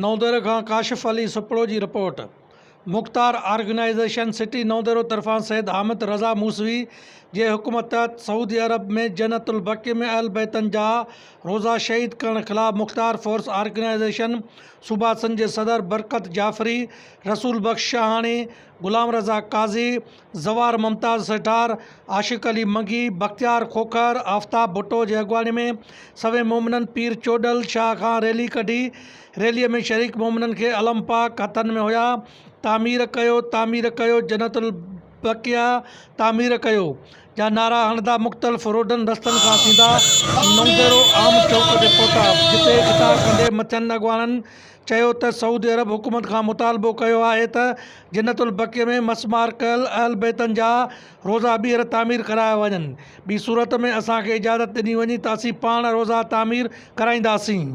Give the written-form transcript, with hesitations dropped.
نئوديرو کان ڪاشف علي سپڙو جي رپورٽ، مختار organisation city Naudero طرفان سيد حامد رضا موسوي جي حڪم تحت سعودي عرب ۾ جنت البقيع ۾ اهل بيتن جا روضا شهيد ڪرڻ خلاف مختار فورس آرگنائيزيشن صوبا سنڌ جي صدر برڪت جعفري، رسول بخش شاهاڻي، غلام رضا قاضي، زوار ممتاز سيٺار، عاشق علي منگي، بختيار کوکر، آفتاب ڀٽو جي اڳواڻي ۾ سوين مومنن پير چوڏل شاهه کان ريلي ڪڍي، ريلي ۾ شريڪ مومنن کي علم پاڪ هٿن ۾ هيا، تعمير ڪيو تعمير ڪيو جنت البقيع تعمير ڪيو جا نعرا هڻندا مختلف روڊن رستن کان ٿيندا نئوديرو عام چوڪ تي پهتا، جتي خطاب ڪندي مٿين اڳواڻن چيو ته سعودي عرب حڪومت کان مطالبو ڪيو آهي ته جنت البقيع ۾ مسمار ڪيل اهل بيتن جا روضا ٻيهر تعمير ڪرايا وڃن، ٻي صورت ۾ اسان کي اجازت ڏني وڃي ته اسين پاڻ روضا تعمير ڪرائينداسين.